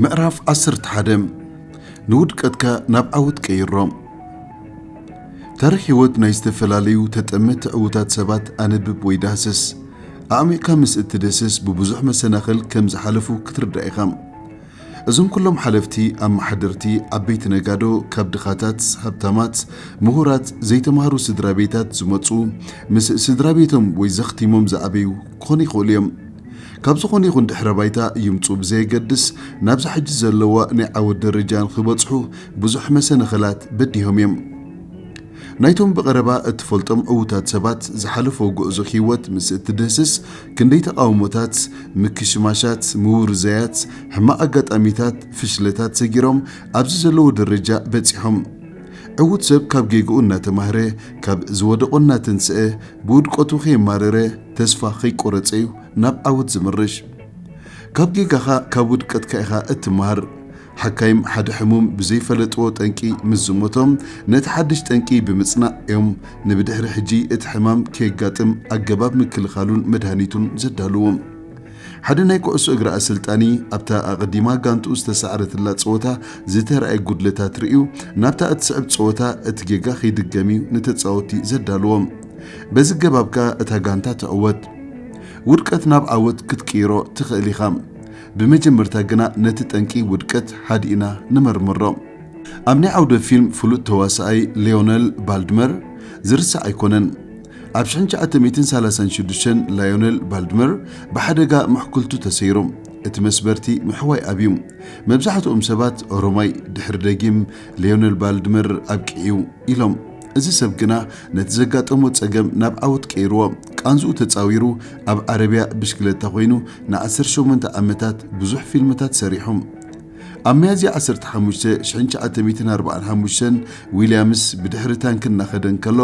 ምዕራፍ ዓሰርተ ሓደ። ንውድቀትካ ናብ ዓወት ቀይሮ። ታሪኽ ህይወት ናይ ዝተፈላለዩ ተጠመቲ ዕዉታት ሰባት ኣንብብ ወይ ዳህስስ። ኣዕሚቕካ ምስ እትድህስስ ብብዙሕ መሰናኽል ከም ዝሓለፉ ክትርዳእ ኢኻ። እዞም ኩሎም ሓለፍቲ፣ ኣመሓደርቲ፣ ዓበይቲ ነጋዶ፣ ካብ ድኻታት፣ ሃብታማት፣ ምሁራት፣ ዘይተማህሩ ስድራ ቤታት ዝመጹ፣ ምስ ስድራ ቤቶም ወይ ዘኽቲሞም ዝዓበዩ ክኾኑ ይኽእሉ እዮም። ካብ ዝኾነ ይኹን ድሕረ ባይታ ይምጹ ብዘየገድስ፣ ናብዚ ሕጂ ዘለዋ ናይ ዓወት ደረጃ ንኽበጽሑ ብዙሕ መሰናኽላት በዲሆም እዮም። ናይቶም ብቐረባ እትፈልጦም ዕዉታት ሰባት ዝሓለፎ ጉዕዞ ህይወት ምስ እትድህስስ፣ ክንደይ ተቓውሞታት፣ ምክሽማሻት፣ ምውርዛያት፣ ሕማቕ ኣጋጣሚታት፣ ፍሽለታት ሰጊሮም ኣብዚ ዘለዎ ደረጃ በጺሖም። ዕዉት ሰብ ካብ ጌግኡ እናተማህረ፣ ካብ ዝወደቖ እናተንስአ፣ ብውድቀቱ ከየማረረ፣ ተስፋ ከይቆረጸ እዩ ናብ ዓወት ዝምርሽ። ካብ ጌጋኻ፣ ካብ ውድቀትካ ኢኻ እትመሃር። ሓካይም ሓደ ሕሙም ብዘይፈለጥዎ ጠንቂ ምስ ዝሞቶም፣ ነቲ ሓድሽ ጠንቂ ብምጽናዕ እዮም ንብድሕሪ ሕጂ እቲ ሕማም ከየጋጥም ኣገባብ ምክልኻሉን መድሃኒቱን ዘዳልዉ። ሓደ ናይ ኩዕሶ እግሪ ኣሰልጣኒ ኣብታ ኣቐዲማ ጋንትኡ ዝተሳዕረትላ ጸወታ ዝተራእየ ጉድለታት ርእዩ፣ ናብታ እትስዕብ ጸወታ እቲ ጌጋ ከይድገም እዩ ንተጻወትቲ ዘዳልዎም። በዚ ገባብ ከኣ እታ ጋንታ ትዕወት። ውድቀት ናብ ዓወት ክትቅይሮ ትኽእል ኢኻ። ብመጀመርታ ግና ነቲ ጠንቂ ውድቀት ሃዲእና ንመርምሮ። ኣብ ናይ ዓውደ ፊልም ፍሉጥ ተዋሳኣይ ሊዮነል ባልድመር ዝርሳዕ ኣይኮነን። ኣብ ሽሕን ትሽዓተ ሚእትን ሰላሳን ሽዱሽተን ላዮነል ባልድመር ብሓደጋ ምሕኩልቱ ተሰይሩ። እቲ መስበርቲ ምሕዋይ ኣብዩ። መብዛሕትኦም ሰባት ኦሮማይ ድሕሪ ደጊም ሊዮነል ባልድመር ኣብቂዑ ኢሎም። እዚ ሰብ ግና ነቲ ዘጋጠሞ ጸገም ናብ ዓወት ቀይርዎ። ቃንዝኡ ተጻዊሩ ኣብ ዓረብያ ብሽክለታ ኮይኑ ንዓሰርተ ሸሞንተ ዓመታት ብዙሕ ፊልምታት ሰሪሑ። ኣብ ሚያዝያ ዓሰርተ ሓሙሽተ ሽሕን ትሽዓተ ሚእትን ኣርባዓን ሓሙሽተን ዊልያምስ ብድሕሪ ታንክ እናኸደ እንከሎ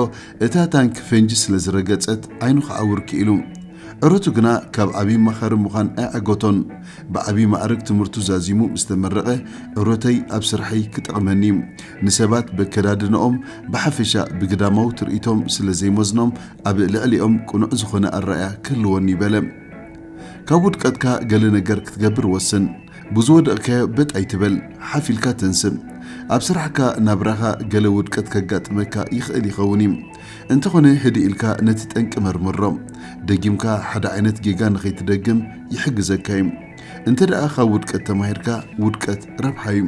እታ ታንክ ፈንጂ ስለ ዝረገጸት ዓይኑ ክዓውር ክኢሉ። ዕረቱ ግና ካብ ዓብዪ ኣማኻሪ ምዃን ኣየዕገቶን። ብዓብዪ ማዕርግ ትምህርቱ ዛዚሙ ምስ ተመረቐ፣ ዕረተይ ኣብ ስርሐይ ክጠቕመኒ እዩ። ንሰባት በከዳድንኦም ብሓፈሻ ብግዳማዊ ትርኢቶም ስለ ዘይመዝኖም፣ ኣብ ልዕሊኦም ቅኑዕ ዝኾነ ኣረኣእያ ክህልወኒ እዩ በለ። ካብ ውድቀትካ ገለ ነገር ክትገብር ወስን። ብዝወደቕካዮ በጥ ኣይትበል፣ ሓፍ ኢልካ ተንስእ። ኣብ ስራሕካ፣ ናብራኻ ገለ ውድቀት ከጋጥመካ ይኽእል ይኸውን እዩ። እንተኾነ ህድእ ኢልካ ነቲ ጠንቂ መርምሮ። ደጊምካ ሓደ ዓይነት ጌጋ ንኸይትደግም ይሕግዘካ እዩ። እንተ ደኣ ካብ ውድቀት ተማሂርካ፣ ውድቀት ረብሓ እዩ።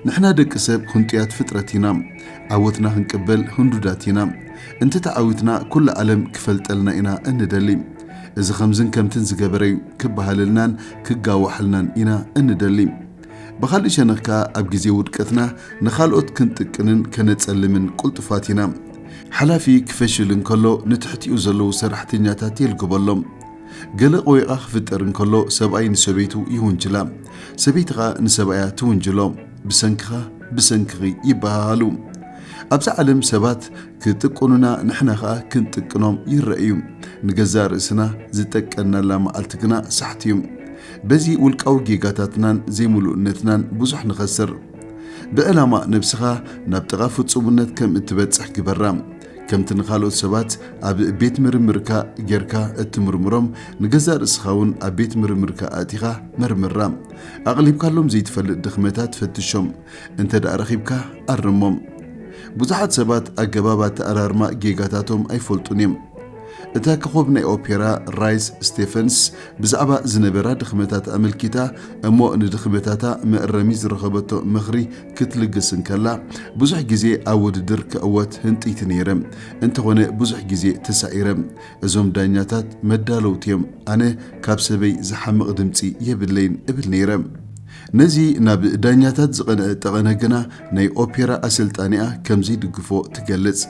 ንሕና ደቂ ሰብ ህንጡያት ፍጥረት ኢና። ዓወትና ክንቅበል ህንዱዳት ኢና። እንተተዓዊትና ኩሉ ዓለም ክፈልጠልና ኢና እንደሊ። እዚ ከምዝን ከምትን ዝገበረ እዩ ክበሃለልናን ክጋዋሓልናን ኢና እንደሊ። ብኻልእ ሸነኽ ከኣ ኣብ ግዜ ውድቀትና ንኻልኦት ክንጥቅንን ከነጸልምን ቅልጡፋት ኢና። ሓላፊ ክፈሽል እንከሎ ንትሕቲኡ ዘለዉ ሰራሕተኛታት የልግበሎም። ገለ ቆይቓ ክፍጠር እንከሎ ሰብኣይ ንሰበይቱ ይውንጅላ፣ ሰበይቲ ኸኣ ንሰብኣያ ትውንጅሎ። ብሰንክኻ፣ ብሰንክኺ ይበሃሃሉ። ኣብዛ ዓለም ሰባት ክጥቅኑና ንሕና ኸኣ ክንጥቅኖም ይረኣዩ። ንገዛእ ርእስና ዝጠቀናላ መዓልቲ ግና ሳሕቲ እዩ። በዚ ውልቃዊ ጌጋታትናን ዘይምሉእነትናን ብዙሕ ንኸስር። ብዕላማ ነብስኻ ናብ ጥቓ ፍጹምነት ከም እትበጽሕ ግበራ። ከምቲ ንኻልኦት ሰባት ኣብ ቤት ምርምርካ ጌርካ እትምርምሮም፣ ንገዛእ ርእስኻ እውን ኣብ ቤት ምርምርካ ኣእቲኻ መርምራ። ኣቕሊብካሎም ዘይትፈልጥ ድኽመታት ፈትሾም። እንተ ደኣ ረኺብካ ኣርሞም። ብዙሓት ሰባት ኣገባብ ኣተኣራርማ ጌጋታቶም ኣይፈልጡን እዮም። እታ ኮኾብ ናይ ኦፔራ ራይስ ስቴፈንስ ብዛዕባ ዝነበራ ድኽመታት ኣመልኪታ፣ እሞ ንድኽመታታ መእረሚ ዝረኸበቶ ምኽሪ ክትልግስ እንከላ፣ ብዙሕ ግዜ ኣብ ውድድር ክዕወት ህንጥይቲ ነይረ፣ እንተኾነ ብዙሕ ግዜ ተሳዒረ። እዞም ዳኛታት መዳለውቲ እዮም፣ ኣነ ካብ ሰበይ ዝሓምቕ ድምጺ የብለይን እብል ነይረ። ነዚ ናብ ዳኛታት ዝቐንዐ ጠቐነ ግና ናይ ኦፔራ ኣሰልጣኒኣ ከም ዘይድግፎ ትገልጽ።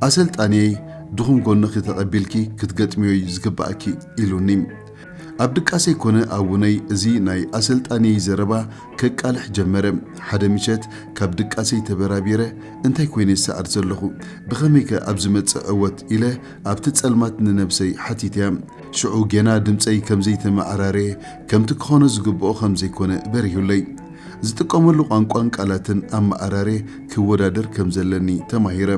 ኣሰልጣኒየይ፣ ድኹም ጎንኺ ተቐቢልኪ ክትገጥምዮ እዩ ዝግባኣኪ ኢሉኒ። ኣብ ድቃሰይ ኮነ ኣብ ውነይ እዚ ናይ ኣሰልጣኒየይ ዘረባ ከቃልሕ ጀመረ። ሓደ ምሸት ካብ ድቃሰይ ተበራቢረ፣ እንታይ ኮይነ ይሰዓር ዘለኹ? ብኸመይከ ኣብ ዝመጽእ ዕወት? ኢለ ኣብቲ ጸልማት ንነብሰይ ሓቲተያ። ሽዑ ጌና ድምጸይ ከም ዘይተመዓራረየ፣ ከምቲ ክኾኖ ዝግብኦ ከም ዘይኮነ በሪሁለይ። ዝጥቀመሉ ቋንቋን ቃላትን ኣመዓራርየ ክወዳደር ከም ዘለኒ ተማሂረ።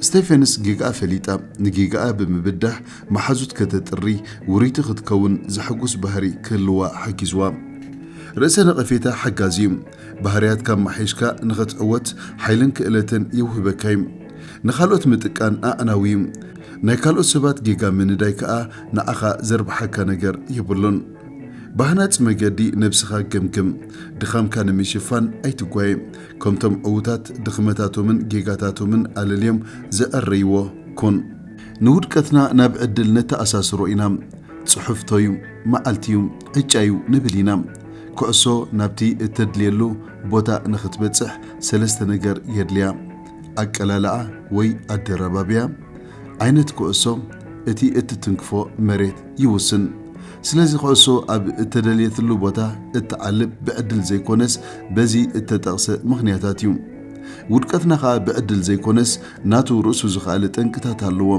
ስቴፈንስ ጌጋኣ ፈሊጣ፣ ንጌጋኣ ብምብዳህ መሓዙት ከተጥሪ፣ ውርይቲ ክትከውን ዘሐጉስ ባህሪ ክህልዋ ሓጊዝዋ። ርእሰ ነቐፌታ ሓጋዚ እዩ። ባህርያትካ ኣማሓይሽካ ንኽትዕወት ሓይልን ክእለትን የውህበካ እዩ። ንኻልኦት ምጥቃን ኣዕናዊ እዩ። ናይ ካልኦት ሰባት ጌጋ ምንዳይ ከኣ ንዓኻ ዘርብሓካ ነገር የብሉን። ብሃናጺ መገዲ ነብስኻ ገምግም። ድኻምካ ንምሽፋን ኣይትጓየ። ከምቶም ዕዉታት ድኽመታቶምን ጌጋታቶምን ኣለልዮም ዘዕረይዎ ኩን። ንውድቀትና ናብ ዕድል ነተኣሳስሮ ኢና። ጽሑፍቶዩ፣ መዓልቲዩ፣ ዕጫዩ ንብል ኢና። ኩዕሶ ናብቲ እተድልየሉ ቦታ ንኽትበጽሕ ሰለስተ ነገር የድልያ። ኣቀላልዓ ወይ ኣደረባብያ፣ ዓይነት ኩዕሶ፣ እቲ እትትንክፎ መሬት ይውስን። ስለዚ ኩዕሶ ኣብ እተደልየትሉ ቦታ እትዓልብ ብዕድል ዘይኮነስ በዚ እተጠቕሰ ምኽንያታት እዩ። ውድቀትና ኸኣ ብዕድል ዘይኮነስ ናቱ ርእሱ ዝኸኣለ ጠንቅታት ኣለዎ።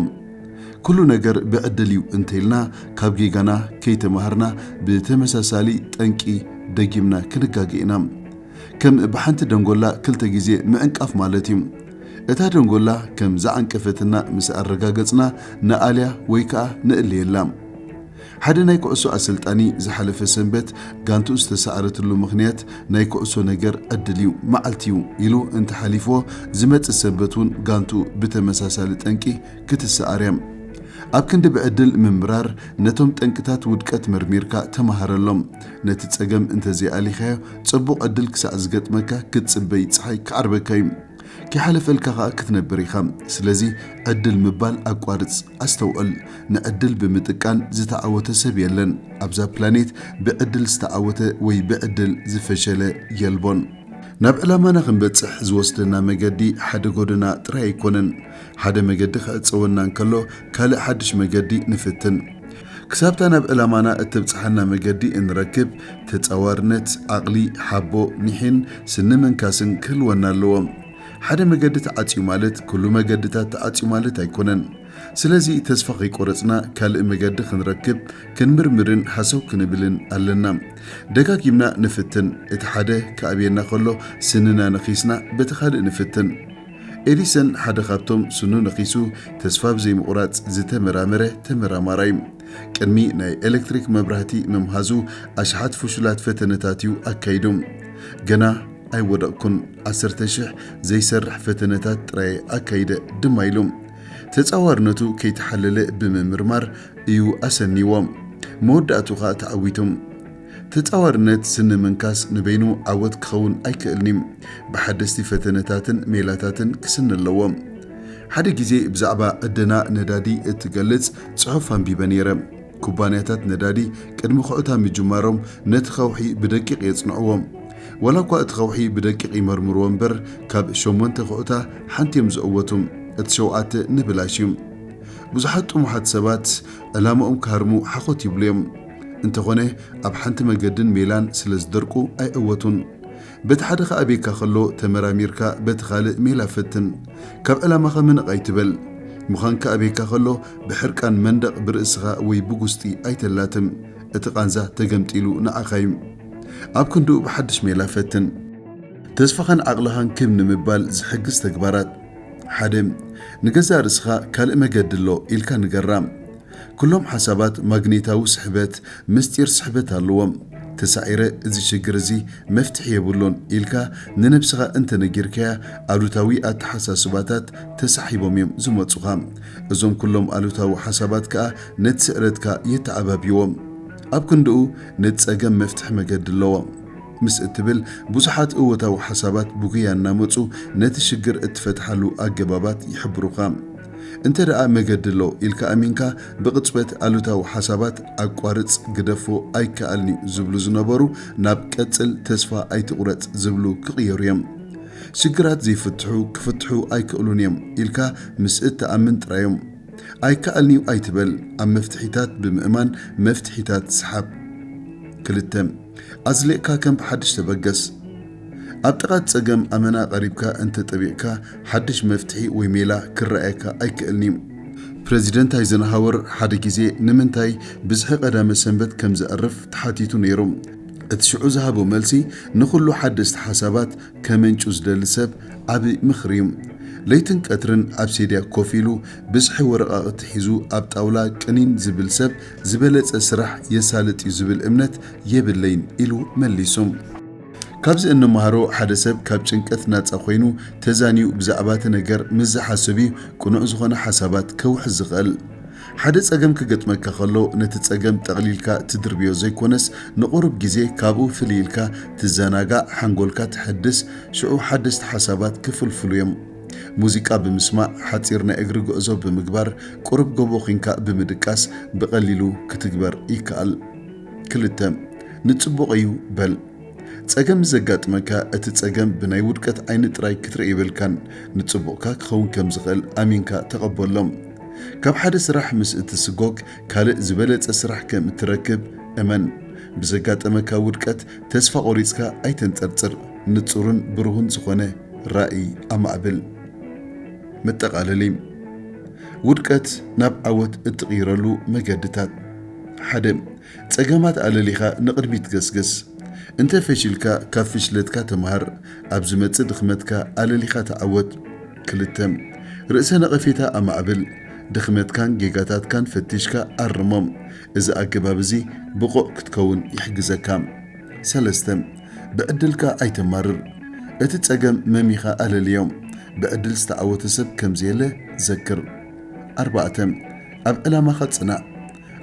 ኩሉ ነገር ብዕድል እዩ እንተኢልና ካብ ጌጋና ከይተማሃርና ብተመሳሳሊ ጠንቂ ደጊምና ክንጋገ ኢና። ከም ብሓንቲ ደንጎላ ክልተ ግዜ ምዕንቃፍ ማለት እዩ። እታ ደንጎላ ከም ዝዓንቀፈትና ምስ ኣረጋገጽና ንኣልያ ወይ ከኣ ንእለየላ። ሓደ ናይ ኩዕሶ ኣሰልጣኒ ዝሓለፈ ሰንበት ጋንትኡ ዝተሳዕረትሉ ምኽንያት ናይ ኩዕሶ ነገር ዕድል እዩ፣ መዓልቲ እዩ ኢሉ እንተሓሊፍዎ ዝመጽእ ሰንበት እውን ጋንትኡ ብተመሳሳሊ ጠንቂ ክትሰዓር እያ። ኣብ ክንዲ ብዕድል ምምራር ነቶም ጠንቅታት ውድቀት መርሚርካ ተመሃረሎም። ነቲ ጸገም እንተዘይኣሊኻዮ ጽቡቕ ዕድል ክሳዕ ዝገጥመካ ክትጽበይ ጸሓይ ክዓርበካ እዩ። ከይሓለፈልካ ኸኣ ክትነብር ኢኻ። ስለዚ ዕድል ምባል ኣቋርጽ። ኣስተውዕል፣ ንዕድል ብምጥቃን ዝተዓወተ ሰብ የለን። ኣብዛ ፕላኔት ብዕድል ዝተዓወተ ወይ ብዕድል ዝፈሸለ የልቦን። ናብ ዕላማና ክንበጽሕ ዝወስደና መገዲ ሓደ ጎደና ጥራይ ኣይኮነን። ሓደ መገዲ ክዕጸወና እንከሎ ካልእ ሓድሽ መገዲ ንፍትን። ክሳብታ ናብ ዕላማና እተብጽሓና መገዲ እንረክብ ተጻዋርነት፣ ዓቕሊ፣ ሓቦ፣ ኒሕን ስኒ ምንካስን ክህልወና ኣለዎ። ሓደ መገዲ ተዓጽዩ ማለት ኩሉ መገድታት ተዓጽዩ ማለት ኣይኮነን። ስለዚ ተስፋ ከይቆረጽና ካልእ መገዲ ክንረክብ ክንምርምርን ሃሰው ክንብልን ኣለና። ደጋጊምና ንፍትን። እቲ ሓደ ክኣብየና ከሎ ስንና ነኺስና በቲ ካልእ ንፍትን። ኤዲሰን ሓደ ካብቶም ስኑ ነኺሱ ተስፋ ብዘይምቑራጽ ዝተመራመረ ተመራማራይ። ቅድሚ ናይ ኤሌክትሪክ መብራህቲ ምምሃዙ ኣሽሓት ፍሹላት ፈተነታት እዩ ኣካይዱ። ገና ኣይወደቕኩን፣ ዓሰርተ ሽሕ ዘይሰርሕ ፈተነታት ጥራይ ኣካይደ ድማ ኢሉ። ተጻዋርነቱ ከይተሓለለ ብምምርማር እዩ ኣሰንይዎ። መወዳእቱ ኸኣ ተዓዊቱ። ተጻዋርነት ስኒ ምንካስ ንበይኑ ዓወት ክኸውን ኣይክእልን እዩ። ብሓደስቲ ፈተነታትን ሜላታትን ክስነ ኣለዎ። ሓደ ግዜ ብዛዕባ ዕደና ነዳዲ እትገልጽ ጽሑፍ ኣንቢበ ነይረ። ኩባንያታት ነዳዲ ቅድሚ ኩዕታ ምጅማሮም ነቲ ከውሒ ብደቂቕ የጽንዕዎ። ዋላ እኳ እቲ ከውሒ ብደቂቕ ይመርምርዎ እምበር፣ ካብ ሸሞንተ ኩዕታ ሓንቲ እዮም ዝዕወቱ፣ እቲ ሸውዓተ ንብላሽ እዩ። ብዙሓት ጥሙሓት ሰባት ዕላማኦም ክሃርሙ ሓኾት ይብሉ እዮም። እንተኾነ፣ ኣብ ሓንቲ መገድን ሜላን ስለ ዝደርቁ ኣይዕወቱን። በቲ ሓደ ክኣብየካ ከሎ ተመራሚርካ በቲ ካልእ ሜላ ፈትን። ካብ ዕላማኻ ምንቕ ኣይትበል። ምዃን ክኣብየካ ከሎ ብሕርቃን መንደቕ ብርእስኻ ወይ ብጉስጢ ኣይተላትም። እቲ ቃንዛ ተገምጢሉ ንዓኻ እዩ። ኣብ ክንድኡ ብሓድሽ ሜላ ፈትን። ተስፋኻን ዓቕልኻን ክብ ንምባል ዝሕግዝ ተግባራት። ሓደ፣ ንገዛእ ርእስኻ ካልእ መገዲ ኣሎ ኢልካ ንገራ። ኩሎም ሓሳባት ማግኔታዊ ስሕበት፣ ምስጢር ስሕበት ኣለዎም። ተሳዒረ፣ እዚ ሽግር እዚ መፍትሒ የብሉን ኢልካ ንነብስኻ እንተነጊርካያ፣ ኣሉታዊ ኣተሓሳስባታት ተሳሒቦም እዮም ዝመጹኻ። እዞም ኩሎም ኣሉታዊ ሓሳባት ከኣ ነቲ ስዕረትካ የተዓባብይዎ። ኣብ ክንድኡ ነቲ ጸገም መፍትሒ መገዲ ኣለዎ። ምስ እትብል ብዙሓት እወታዊ ሓሳባት ብጉያ እናመጹ ነቲ ሽግር እትፈትሓሉ ኣገባባት ይሕብሩኻ። እንተ ደኣ መገዲ ኣሎ ኢልካ ኣሚንካ፣ ብቕጽበት ኣሉታዊ ሓሳባት ኣቋርጽ፣ ግደፎ፣ ኣይከኣልን እዩ ዝብሉ ዝነበሩ ናብ ቀጽል፣ ተስፋ ኣይትቑረጽ ዝብሉ ክቕየሩ እዮም። ሽግራት ዘይፍትሑ ክፍትሑ ኣይክእሉን እዮም ኢልካ ምስ እትኣምን ጥራዮም። ኣይከኣልን'ዩ ኣይትበል፣ ኣብ መፍትሒታት ብምእማን መፍትሒታት ስሓብ። ክልተ፣ ኣዝሊቕካ ከም ብሓድሽ ተበገስ። ኣብ ጥቓ ጸገም ኣመና ቀሪብካ እንተጠቢቕካ፣ ሓድሽ መፍትሒ ወይ ሜላ ክረኣየካ ኣይክእልን'ዩ። ፕረዚደንት ኣይዘንሃወር ሓደ ግዜ ንምንታይ ብዝሒ ቀዳመ ሰንበት ከም ዘዕርፍ ተሓቲቱ ነይሩ። እቲ ሽዑ ዝሃቦ መልሲ፣ ንኹሉ ሓደስቲ ሓሳባት ከመንጩ ዝደሊ ሰብ ዓቢ ምኽሪ እዩ። ለይትን ቀትርን ኣብ ሴድያ ኮፍ ኢሉ ብዝሒ ወረቓቕቲ ሒዙ ኣብ ጣውላ ቅኒን ዝብል ሰብ ዝበለጸ ስራሕ የሳልጥ እዩ ዝብል እምነት የብለይን ኢሉ መሊሱ። ካብዚ እንመሃሮ ሓደ ሰብ ካብ ጭንቀት ናጻ ኮይኑ ተዛንዩ ብዛዕባ እቲ ነገር ምስ ዝሓስብ እዩ ቅኑዕ ዝኾነ ሓሳባት ከውሕዝ ዝኽእል። ሓደ ጸገም ክገጥመካ ከሎ ነቲ ጸገም ጠቕሊልካ ትድርብዮ ዘይኮነስ ንቑሩብ ግዜ ካብኡ ፍልይ ኢልካ ትዘናጋዕ፣ ሓንጎልካ ትሕድስ፣ ሽዑ ሓደስቲ ሓሳባት ክፍልፍሉ እዮም። ሙዚቃ ብምስማዕ፣ ሓጺር ናይ እግሪ ጉዕዞ ብምግባር፣ ቁሩብ ጎቦ ኺንካ ብምድቃስ ብቐሊሉ ክትግበር ይከኣል። ክልተ፣ ንጽቡቕ እዩ በል። ጸገም ምስ ዘጋጥመካ እቲ ጸገም ብናይ ውድቀት ዓይኒ ጥራይ ክትርኢ የብልካን። ንጽቡቕካ ክኸውን ከም ዝኽእል ኣሚንካ ተቐበሎ። ካብ ሓደ ስራሕ ምስ እትስጎግ ካልእ ዝበለጸ ስራሕ ከም እትረክብ እመን። ብዘጋጠመካ ውድቀት ተስፋ ቆሪጽካ ኣይተንጸርጽር። ንጹርን ብሩህን ዝኾነ ራእይ ኣማዕብል። መጠቓለሊ፣ ውድቀት ናብ ዓወት እትቕይረሉ መገድታት። ሓደ፣ ጸገማት ኣለሊኻ ንቕድሚት ገስግስ። እንተ ፈሺልካ ካብ ፍሽለትካ ተምሃር። ኣብ ዝመጽእ ድኽመትካ ኣለሊኻ ተዓወት። ክልተ፣ ርእሰ ነቐፌታ ኣማዕብል። ድኽመትካን ጌጋታትካን ፈቲሽካ ኣርሞም። እዚ ኣገባብ እዚ ብቑዕ ክትከውን ይሕግዘካ። ሰለስተ፣ ብዕድልካ ኣይተማርር። እቲ ጸገም መሚኻ ኣለልዮ። ብዕድል ዝተዓወተ ሰብ ከም ዘየለ ዘክር። ኣርባዕተ፣ ኣብ ዕላማኻ ጽናዕ።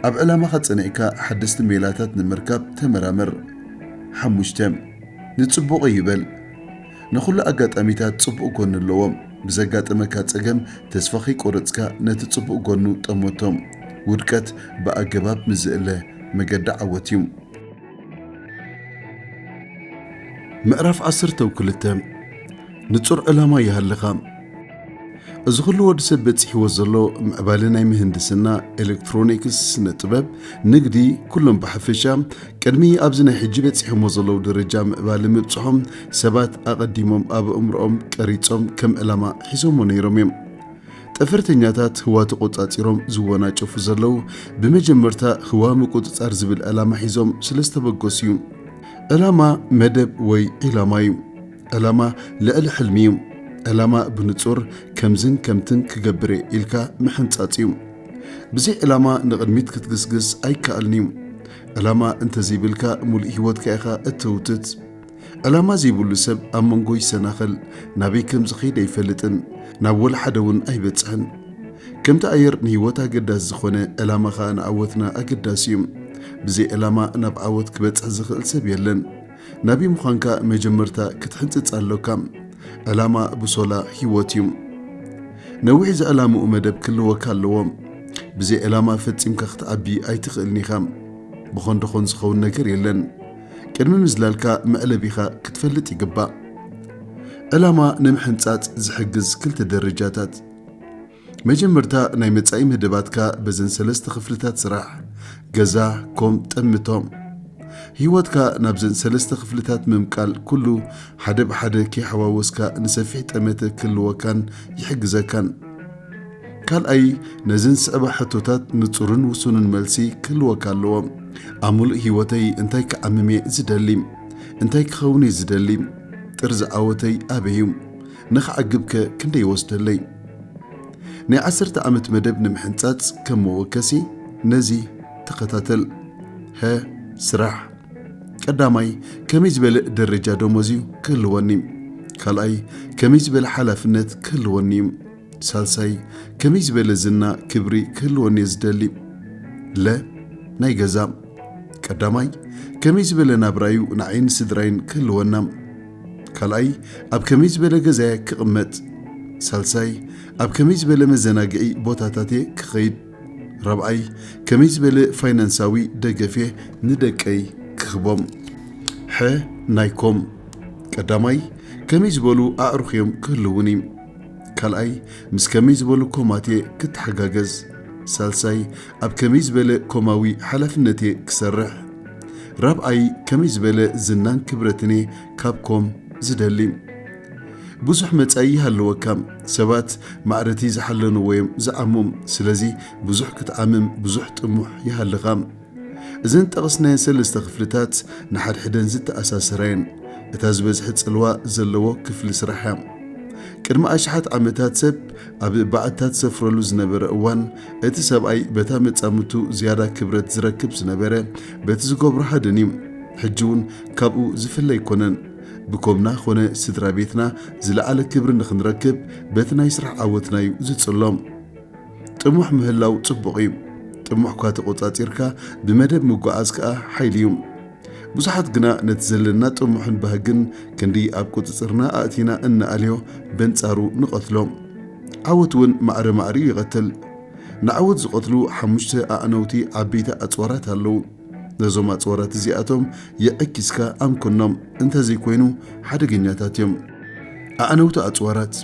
ኣብ ዕላማኻ ጸኒዕካ ሓደስቲ ሜላታት ንምርካብ ተመራመር። ሓሙሽተ፣ ንጽቡቕ እዩ በል። ንኹሉ ኣጋጣሚታት ጽቡቕ ጎኒ ኣለዎ። ብዘጋጠመካ ጸገም ተስፋ ከይቆረጽካ ነቲ ጽቡቕ ጎኑ ጠመቶ። ውድቀት ብኣገባብ ምስ ዝእለ መገዲ ዓወት እዩ። ምዕራፍ ዓሰርተ ክልተ፣ ንጹር ዕላማ ይሃልኻ። እዚ ኩሉ ወዲ ሰብ በጺሕዎ ዘሎ ምዕባለ ናይ ምህንድስና፣ ኤሌክትሮኒክስ፣ ስነ ጥበብ፣ ንግዲ፣ ኩሎም ብሓፈሻ ቅድሚ ኣብዚ ናይ ሕጂ በጺሖሞ ዘለዉ ደረጃ ምዕባለ ምብጽሖም ሰባት ኣቐዲሞም ኣብ ኣእምሮኦም ቀሪጾም ከም ዕላማ ሒዞሞ ነይሮም እዮም። ጠፈርተኛታት ህዋ ተቖጻጺሮም ዝወናጨፉ ዘለዉ ብመጀመርታ ህዋ ምቁጽጻር ዝብል ዕላማ ሒዞም ስለ ዝተበገሱ እዩ። ዕላማ መደብ ወይ ዒላማ እዩ። ዕላማ ልዕሊ ሕልሚ እዩ። ዕላማ ብንጹር ከምዝን ከምትን ክገብር እየ ኢልካ ምሕንጻጽ እዩ። ብዘይ ዕላማ ንቕድሚት ክትግስግስ ኣይከኣልን እዩ። ዕላማ እንተዘይብልካ ሙሉእ ህይወትካ ኢኻ እተውትት። ዕላማ ዘይብሉ ሰብ ኣብ መንጎ ይሰናኸል፣ ናበይ ከም ዝኸይድ ኣይፈልጥን፣ ናብ ወላ ሓደ እውን ኣይበጽሕን። ከምቲ ኣየር ንህይወት ኣገዳሲ ዝኾነ፣ ዕላማ ኸኣ ንዓወትና ኣገዳሲ እዩ። ብዘይ ዕላማ ናብ ዓወት ክበጽሕ ዝኽእል ሰብ የለን። ናበይ ምዃንካ መጀመርታ ክትሕንጽጽ ኣሎካ። ዕላማ ብሶላ ህይወት እዩ። ነዊሕ ዝዕላምኡ መደብ ክህልወካ ኣለዎ። ብዘይ ዕላማ ፈጺምካ ክትዓቢ ኣይትኽእልን ኢኻ። ብኾን ደኾን ዝኸውን ነገር የለን። ቅድሚ ምዝላልካ መዕለቢኻ ክትፈልጥ ይግባእ። ዕላማ ንምሕንጻጽ ዝሕግዝ ክልተ ደረጃታት። መጀመርታ ናይ መጻኢ መደባትካ በዘን ሰለስተ ክፍልታት ስራሕ። ገዛ፣ ኮም፣ ጠምቶም። ህይወትካ ናብዘን ሰለስተ ክፍልታት ምምቃል ኩሉ ሓደ ብሓደ ከይሓዋወስካ ንሰፊሕ ጠመተ ክህልወካን ይሕግዘካን። ካልኣይ፣ ነዘን ዝስዕባ ሕቶታት ንጹርን ውሱንን መልሲ ክህልወካ ኣለዎ። ኣብ ምሉእ ህይወተይ እንታይ ክዓምም እየ ዝደሊ? እንታይ ክኸውን እየ ዝደሊ? ጥርዚ ዓወተይ ኣበይ እዩ? ንኽዓግብከ ክንደይ ይወስደለይ? ናይ ዓሰርተ ዓመት መደብ ንምሕንጻጽ ከም መወከሲ ነዚ ተኸታተል። ሀ፣ ስራሕ። ቀዳማይ፣ ከመይ ዝበለ ደረጃ ደሞዝ እዩ ክህልወኒ? ካልኣይ፣ ከመይ ዝበለ ሓላፍነት ክህልወኒ እዩ? ሳልሳይ፣ ከመይ ዝበለ ዝና፣ ክብሪ ክህልወኒ እየ ዝደሊ? ለ፣ ናይ ገዛ። ቀዳማይ፣ ከመይ ዝበለ ናብራ እዩ ንዓይን ስድራይን ክህልወና? ካልኣይ፣ ኣብ ከመይ ዝበለ ገዛየ ክቕመጥ? ሳልሳይ፣ ኣብ ከመይ ዝበለ መዘናግዒ ቦታታትየ ክኸይድ? ራብዓይ፣ ከመይ ዝበለ ፋይናንሳዊ ደገፍየ ንደቀይ ክህቦም? ሐ፣ ናይ ኮም። ቀዳማይ፣ ከመይ ዝበሉ ኣዕሩኽ እዮም ክህልዉኒ? ካልኣይ፣ ምስ ከመይ ዝበሉ ኮማትየ ክተሓጋገዝ? ሳልሳይ፣ ኣብ ከመይ ዝበለ ኮማዊ ሓላፍነትየ ክሰርሕ? ራብዓይ፣ ከመይ ዝበለ ዝናን ክብረትንየ ካብ ኮም ዝደሊ? ብዙሕ መጻኢ ይሃልወካ። ሰባት ማዕረቲ ዝሓለንዎ እዮም ዝዓሙ። ስለዚ ብዙሕ ክትዓምም ብዙሕ ጥሙሕ ይሃልኻ። እዘን ጠቐስናየን ሰለስተ ክፍልታት ንሓድሕደን ዝተኣሳሰራ እየን። እታ ዝበዝሐ ጽልዋ ዘለዎ ክፍሊ ስራሕ እያ። ቅድሚ ኣሽሓት ዓመታት ሰብ ኣብ ባዕታ ዝሰፍረሉ ዝነበረ እዋን፣ እቲ ሰብኣይ በታ መጻምቱ ዝያዳ ክብረት ዝረክብ ዝነበረ በቲ ዝገብሮ ሃድን እዩ። ሕጂ እውን ካብኡ ዝፍለ ኣይኮነን። ብኮምና ኾነ ስድራ ቤትና ዝለዓለ ክብሪ ንኽንረክብ በቲ ናይ ስራሕ ዓወትና እዩ ዝጽሎ። ጥሙሕ ምህላው ጽቡቕ እዩ። ጥሙሕኳ ተቖጻጺርካ ብመደብ ምጉዓዝ ከኣ ሓይሊ እዩ። ብዙሓት ግና ነቲ ዘለና ጥሙሕን ባህግን ክንዲ ኣብ ቁጽጽርና ኣእቲና እንኣልዮ በንጻሩ ንቐትሎ። ዓወት እውን ማዕረ ማዕሪኡ ይቐትል። ንዓወት ዝቐትሉ ሓሙሽተ ኣዕነውቲ ዓበይቲ ኣጽዋራት ኣለዉ። ነዞም ኣጽዋራት እዚኣቶም የዐኪስካ ኣምክኖም፣ እንተዘይኮይኑ ሓደገኛታት እዮም። ኣዕነውቲ ኣጽዋራት፣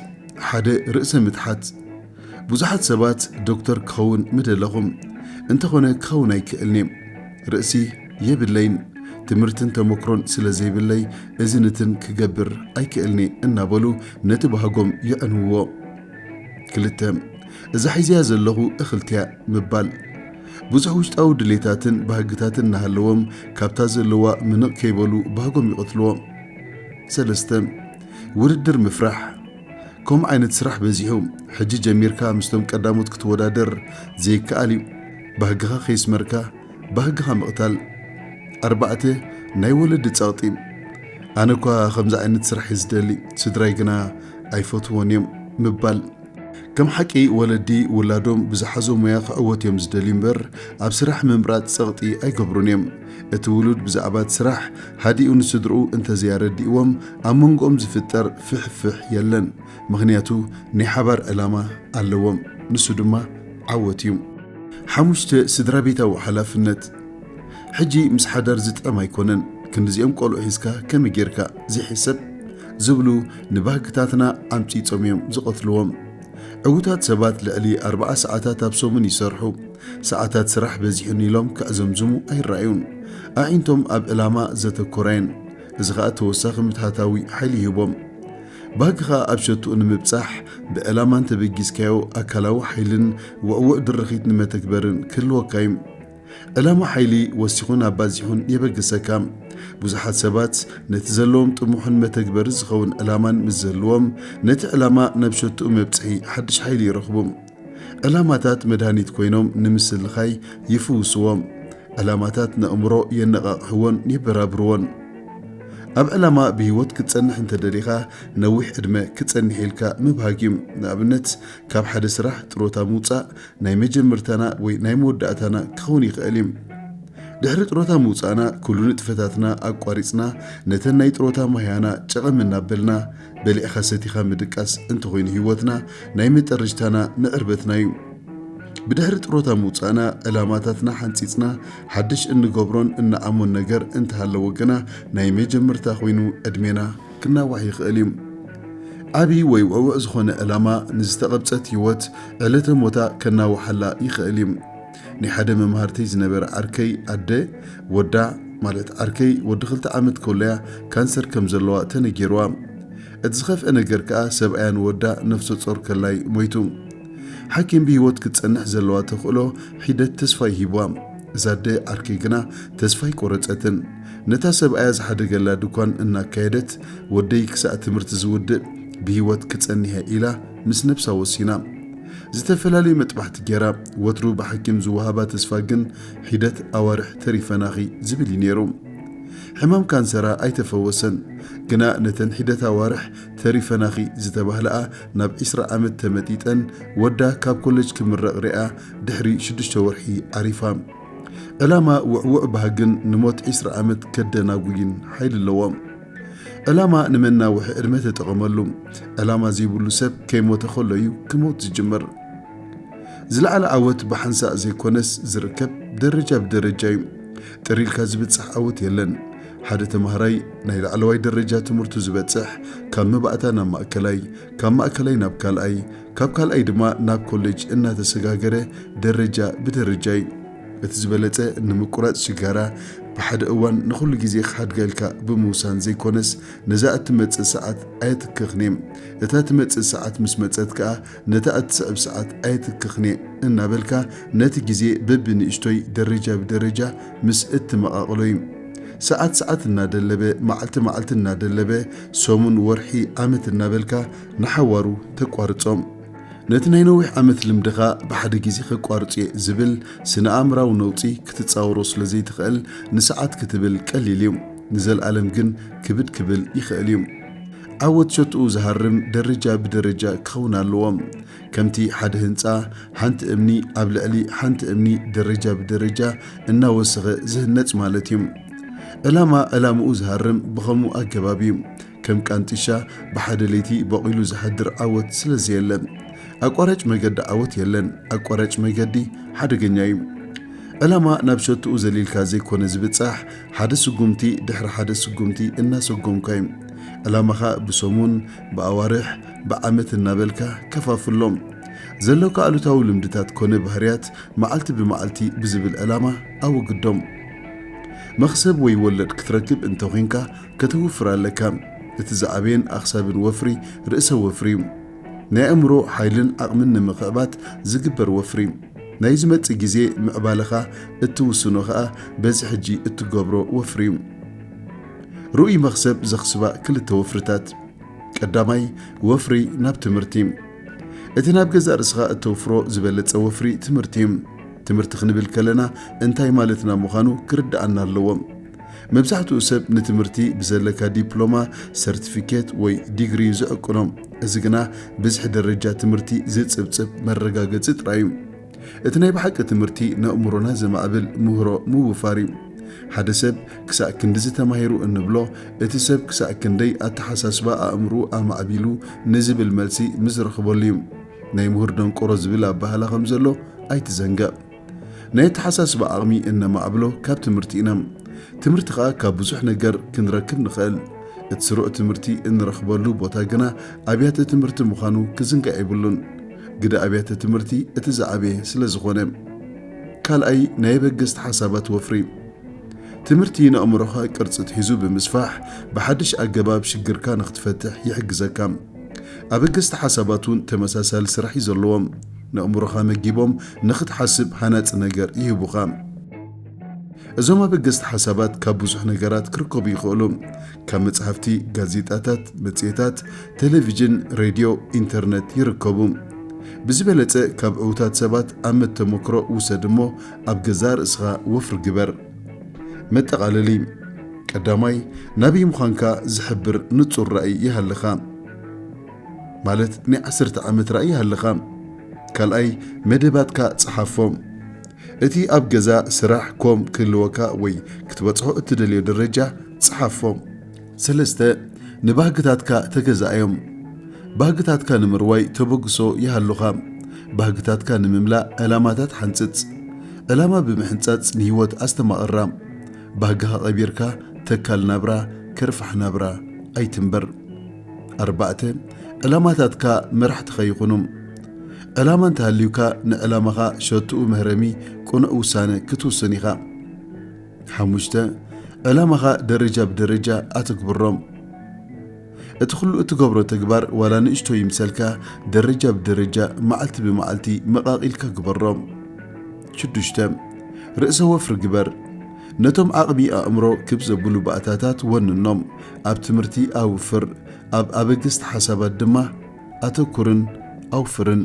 ሓደ ርእሰ ምትሓት። ብዙሓት ሰባት ዶክተር ክኸውን ምደለኹም፣ እንተኾነ ክኸውን ኣይክእልን'የ። ርእሲ የብለይን፣ ትምህርትን ተመክሮን ስለ ዘይብለይ እዚ ንትን ክገብር ኣይክእልን'የ እናበሉ ነቲ ባህጎም የዕንውዎ። ክልተ፣ እዛ ሒዝያ ዘለኹ እኽልት'ያ ምባል። ብዙሕ ውሽጣዊ ድሌታትን ባህግታትን እናሃለዎም ካብታ ዘለዋ ምንቕ ከይበሉ ባህጎም ይቐትልዎ። ሰለስተ፣ ውድድር ምፍራሕ። ከምኡ ዓይነት ስራሕ በዚሑ። ሕጂ ጀሚርካ ምስቶም ቀዳሞት ክትወዳደር ዘይከኣል እዩ። ባህግኻ ከይስመርካ ባህግኻ ምቕታል። ኣርባዕተ፣ ናይ ወለዲ ጸቕጢ። ኣነ እኳ ከምዚ ዓይነት ስራሕ እየ ዝደሊ፣ ስድራይ ግና ኣይፈትዎን እዮም ምባል። ከም ሓቂ ወለዲ ውላዶም ብዝሓዞ ሞያ ክዕወት እዮም ዝደልዩ እምበር ኣብ ስራሕ ምምራጽ ጸቕጢ ኣይገብሩን እዮም። እቲ ውሉድ ብዛዕባ እቲ ስራሕ ሃዲኡ ንስድርኡ እንተዘያረዲእዎም ኣብ መንጎኦም ዝፍጠር ፍሕፍሕ የለን። ምኽንያቱ ናይ ሓባር ዕላማ ኣለዎም። ንሱ ድማ ዓወት እዩ። ሓሙሽተ፣ ስድራ ቤታዊ ሓላፍነት። ሕጂ ምስ ሓዳር ዝጥዕም ኣይኮነን። ክንዲዚኦም ቆልዑ ሒዝካ ከመይ ጌርካ ዘይሕሰብ ዝብሉ ንባህግታትና ዓምጺጾም እዮም ዝቐትልዎም። ዕዉታት ሰባት ልዕሊ ኣርብዓ ሰዓታት ኣብ ሰሙን ይሰርሑ። ሰዓታት ስራሕ በዚሑን ኢሎም ከዕዘምዝሙ ኣይረኣዩን። ኣዒንቶም ኣብ ዕላማ ዘተኮራ እየን። እዚ ኸኣ ተወሳኺ ምትሃታዊ ሓይሊ ይህቦም። ባህግኻ ኣብ ሸትኡ ንምብጻሕ ብዕላማን ተበጊስካዮ ኣካላዊ ሓይልን ውዕዉዕ ድርኺት ንመተግበርን ክህልወካ እዩ። ዕላማ ሓይሊ ወሲኹን ኣባዚሑን የበግሰካ። ብዙሓት ሰባት ነቲ ዘለዎም ጥሙሕን መተግበሪ ዝኸውን ዕላማን ምስ ዘልዎም፣ ነቲ ዕላማ ናብ ሸትኡ መብጽሒ ሓድሽ ሓይሊ ይረኽቡ። ዕላማታት መድሃኒት ኮይኖም ንምስልኻይ ይፍውስዎም። ዕላማታት ነእምሮ የነቓቕሕዎን የበራብርዎን። ኣብ ዕላማ ብህይወት ክትጸንሕ እንተደሊኻ፣ ነዊሕ ዕድመ ክጸንሕ ኢልካ ምብሃግ እዩ። ንኣብነት፣ ካብ ሓደ ስራሕ ጥሮታ ምውጻእ ናይ መጀመርታና ወይ ናይ መወዳእታና ክኸውን ይኽእል እዩ። ድሕሪ ጥሮታ ምውጻእና፣ ኩሉ ንጥፈታትና ኣቋሪጽና፣ ነተን ናይ ጥሮታ ማህያና ጨቐም እናበልና፣ በሊዕኻ ሰቲኻ ምድቃስ እንተኾይኑ ህይወትና፣ ናይ መጠረሽታና ንዕርበትና እዩ። ብድሕሪ ጥሮታ ምውጻእና፣ ዕላማታትና ሓንጺጽና፣ ሓድሽ እንገብሮን እንዓሞን ነገር እንተሃለወ ግና፣ ናይ መጀመርታ ኮይኑ ዕድሜና ክናዋሕ ይኽእል እዩ። ዓቢ ወይ ውዕዉዕ ዝኾነ ዕላማ ንዝተቐብጸት ህይወት ዕለተ ሞታ ከናውሓላ ይኽእል እዩ። ናይ ሓደ መማህርተይ ዝነበረ ዓርከይ ኣደ ወዳ፣ ማለት ዓርከይ ወዲ ክልተ ዓመት ከሎ'ያ ካንሰር ከም ዘለዋ ተነጊርዋ። እቲ ዝኸፍአ ነገር ከኣ ሰብኣያ ንወዳ ነፍሰ ጾር ከላይ ሞይቱ። ሓኪም ብህይወት ክትጸንሕ ዘለዋ ተኽእሎ ሒደት ተስፋ ይሂብዋ። እዛ ኣደ ዓርከይ ግና ተስፋ ኣይቆረጸትን። ነታ ሰብኣያ ዝሓደገላ ድኳን እናካየደት፣ ወደይ ክሳዕ ትምህርቲ ዝውድእ ብህይወት ክጸንሕ እየ ኢላ ምስ ነብሳ ወሲና። ዝተፈላለዩ መጥባሕቲ ገይራ፣ ወትሩ ብሓኪም ዝወሃባ ተስፋ ግን ሒደት ኣዋርሕ ተሪፈናኺ ዝብል እዩ ነይሩ። ሕማም ካንሰራ ኣይተፈወሰን፣ ግና ነተን ሒደት ኣዋርሕ ተሪፈናኺ ዝተባህለኣ ናብ ዒስራ ዓመት ተመጢጠን፣ ወዳ ካብ ኮለጅ ክምረቕ ሪኣ ድሕሪ ሽዱሽተ ወርሒ ዓሪፋ። ዕላማ ውዕዉዕ ባህግን ንሞት ዒስራ ዓመት ከደናጉይን ሓይሊ ኣለዎ። ዕላማ ንመናውሒ ዕድመ ተጠቐመሉ። ዕላማ ዘይብሉ ሰብ ከይሞተ ከሎ እዩ ክመውት ዝጅምር። ዝለዓለ ዓወት ብሓንሳእ ዘይኮነስ ዝርከብ ደረጃ ብደረጃ እዩ። ጥር ኢልካ ዝብጻሕ ዓወት የለን። ሓደ ተማሃራይ ናይ ላዕለዋይ ደረጃ ትምህርቱ ዝበጽሕ ካብ መባእታ ናብ ማእከላይ፣ ካብ ማእከላይ ናብ ካልኣይ፣ ካብ ካልኣይ ድማ ናብ ኮሌጅ እናተሰጋገረ ደረጃ ብደረጃ እዩ። እቲ ዝበለጸ ንምቁራጽ ሽጋራ ብሓደ እዋን ንኹሉ ግዜ ክሓድጋ ኢልካ ብምውሳን ዘይኮነስ፣ ነዛ እትመጽእ ሰዓት ኣየትክኽን'የ። እታ ትመጽእ ሰዓት ምስ መጸት ከኣ፣ ነታ እትስዕብ ሰዓት ኣየትክኽን'የ እናበልካ፣ ነቲ ግዜ በብንእሽቶይ ደረጃ ብደረጃ ምስ እትመቓቕሎ እዩ። ሰዓት ሰዓት እናደለበ፣ መዓልቲ መዓልቲ እናደለበ፣ ሰሙን፣ ወርሒ፣ ዓመት እናበልካ ንሓዋሩ ተቋርጾም። ነቲ ናይ ነዊሕ ዓመት ልምድኻ ብሓደ ግዜ ከቋርጽ እየ ዝብል ስነ-ኣእምራዊ ነውጺ ክትጻወሮ ስለ ዘይትኽእል፣ ንሰዓት ክትብል ቀሊል እዩ፣ ንዘለኣለም ግን ክብድ ክብል ይኽእል እዩ። ዓወት ሸትኡ ዝሃርም ደረጃ ብደረጃ ክኸውን ኣለዎ። ከምቲ ሓደ ህንጻ፣ ሓንቲ እምኒ ኣብ ልዕሊ ሓንቲ እምኒ ደረጃ ብደረጃ እናወሰኸ ዝህነጽ ማለት እዩ። ዕላማ ዕላምኡ ዝሃርም ብኸምኡ ኣገባብ እዩ። ከም ቃንጢሻ ብሓደ ለይቲ በቒሉ ዝሓድር ዓወት ስለ ዘየለ። ኣቋራጭ መገዲ ዓወት የለን። ኣቋራጭ መገዲ ሓደገኛ እዩ። ዕላማ ናብ ሸትኡ ዘሊልካ ዘይኮነ ዝብጻሕ፣ ሓደ ስጉምቲ ድሕሪ ሓደ ስጉምቲ እናሰጎምካ እዩ። ዕላማኻ ብሰሙን፣ ብኣዋርሕ፣ ብዓመት እናበልካ ከፋፍሎም። ዘለካ ኣሉታዊ ልምድታት ኮነ ባህርያት መዓልቲ ብመዓልቲ ብዝብል ዕላማ ኣወግዶም። መኽሰብ ወይ ወለድ ክትረክብ እንተኾይንካ ከተውፍር ኣለካ። እቲ ዝዓበየን ኣኽሳብን ወፍሪ ርእሰ ወፍሪ እዩ። ናይ ኣእምሮ ሓይልን ዓቕምን ንምኽዕባት ዝግበር ወፍሪ። ናይ ዝመጽእ ግዜ ምዕባለኻ እትውስኖ ኸኣ በዚ ሕጂ እትገብሮ ወፍሪ እዩ። ርኡይ መኽሰብ ዘኽስባ ክልተ ወፍርታት። ቀዳማይ፣ ወፍሪ ናብ ትምህርቲ። እቲ ናብ ገዛእ ርእስኻ እተውፍሮ ዝበለጸ ወፍሪ ትምህርቲ እዩ። ትምህርቲ ክንብል ከለና እንታይ ማለትና ምዃኑ ክርድኣና ኣለዎ። መብዛሕትኡ ሰብ ንትምህርቲ ብዘለካ ዲፕሎማ፣ ሰርቲፊኬት ወይ ዲግሪ እዩ ዝዕቅኖ። እዚ ግና ብዝሒ ደረጃ ትምህርቲ ዝጽብጽብ መረጋገጺ ጥራይ እዩ። እቲ ናይ ብሓቂ ትምህርቲ ነእምሮና ዘማዕብል ምህሮ ምውፋር እዩ። ሓደ ሰብ ክሳዕ ክንድዚ ተማሂሩ እንብሎ፣ እቲ ሰብ ክሳዕ ክንደይ ኣተሓሳስባ ኣእምርኡ ኣማዕቢሉ ንዝብል መልሲ ምስ ዝረኽበሉ እዩ። ናይ ምሁር ደንቆሮ ዝብል ኣበሃህላ ከም ዘሎ ኣይትዘንግዕ። ናይ ኣተሓሳስባ ዓቕሚ እነማዕብሎ ካብ ትምህርቲ ኢና። ትምህርቲ ኸኣ ካብ ብዙሕ ነገር ክንረክብ ንኽእል። እቲ ስሩዕ ትምህርቲ እንረኽበሉ ቦታ ግና ኣብያተ ትምህርቲ ምዃኑ ክዝንጋዕ የብሉን። ግደ ኣብያተ ትምህርቲ እቲ ዝዓበየ ስለ ዝኾነ። ካልኣይ፣ ናይ ኣበገስቲ ሓሳባት ወፍሪ። ትምህርቲ ንኣእምሮኻ ቅርጺ ትሒዙ ብምስፋሕ፣ ብሓድሽ ኣገባብ ሽግርካ ንኽትፈትሕ ይሕግዘካ። ኣበገስቲ ሓሳባት እውን ተመሳሳሊ ስራሕ እዩ ዘለዎም። ንኣእምሮኻ መጊቦም ንኽትሓስብ ሃናጺ ነገር ይህቡኻ። እዞም ኣበገስቲ ሓሳባት ካብ ብዙሕ ነገራት ክርከቡ ይኽእሉ። ካብ መጻሕፍቲ፣ ጋዜጣታት፣ መጽሔታት፣ ቴሌቪዥን፣ ሬድዮ፣ ኢንተርነት ይርከቡ። ብዝበለጸ ካብ ዕዉታት ሰባት ኣመት ተመክሮ ውሰድ እሞ ኣብ ገዛእ ርእስኻ ወፍሪ ግበር። መጠቓለሊ፣ ቀዳማይ፣ ናበይ ምዃንካ ዝሕብር ንጹር ራእይ ይሃልኻ። ማለት ናይ ዓሰርተ ዓመት ራእይ ይሃልኻ። ካልኣይ፣ መደባትካ ጸሓፎም። እቲ ኣብ ገዛ ስራሕ ኮም ክህልወካ ወይ ክትበጽሖ እትደልዮ ደረጃ ጸሓፎም። ሰለስተ፣ ንባህግታትካ ተገዛእዮም። ባህግታትካ ንምርዋይ ተበግሶ ይሃሉኻ። ባህግታትካ ንምምላእ ዕላማታት ሓንጽጽ። ዕላማ ብምሕንጻጽ ንህይወት ኣስተማቕራ። ባህግኻ ቀቢርካ ተካል ናብራ፣ ከርፋሕ ናብራ ኣይትንበር። ኣርባዕተ፣ ዕላማታትካ መራሕትኻ ይኹኑ። ዕላማ እንተሃልዩካ ንዕላማኻ ሸትኡ መህረሚ ቅኑዕ ውሳነ ክትውስን ኢኻ። ሓሙሽተ፣ ዕላማኻ ደረጃ ብደረጃ ኣተግብሮም። እቲ ኩሉ እትገብሮ ተግባር ዋላ ንእሽቶ ይምሰልካ፣ ደረጃ ብደረጃ፣ መዓልቲ ብመዓልቲ መቓቒልካ ግበሮ። ሽዱሽተ፣ ርእሰ ወፍሪ ግበር። ነቶም ዓቕሚ ኣእምሮ ክብ ዘብሉ ባእታታት ወንኖም። ኣብ ትምህርቲ ኣውፍር፣ ኣብ ኣበገስቲ ሓሳባት ድማ ኣተኩርን ኣውፍርን።